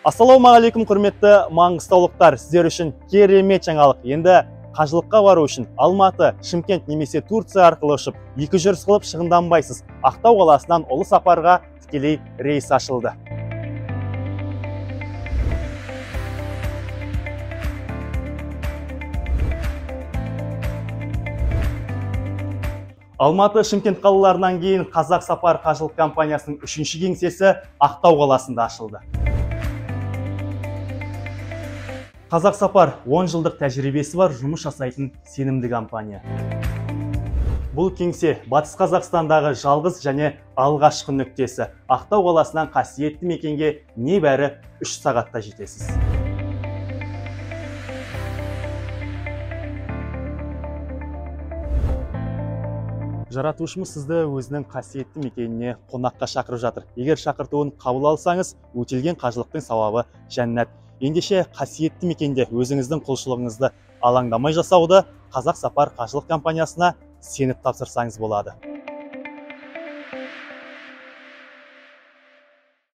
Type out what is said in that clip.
Ассалаумағалейкум, құрметті маңғыстаулықтар! Сіздер үшін керемет жаңалық. Енді қажылыққа бару үшін Алматы, Шымкент немесе Турция арқылы ұшып, екі жүріс қылып шығынданбайсыз. Ақтау қаласынан ұлы сапарға тікелей рейс ашылды. Алматы, Шымкент қалаларынан кейін Қазақ Сапар қажылық компаниясының үшінші кеңсесі Ақтау қаласында ашылды. Қазақ Сапар 10 жылдық тәжірибесі бар жұмыс жасайтын сенімді компания. Бұл кеңсе Батыс Қазақстандағы жалғыз және алғашқы нүктесі. Ақтау қаласынан қасиетті мекенге небәрі 3 сағатта жетесіз. Жаратушымыз сізді өзінің қасиетті мекеніне қонаққа шақырып жатыр. Егер шақыртуын қабыл алсаңыз, өтелген қажылықтың сауабы жәннат. Ендеше қасиетті мекенде өзіңіздің құлшылығыңызды алаңдамай жасауды Қазақ Сапар қажылық компаниясына сеніп тапсырсаңыз болады.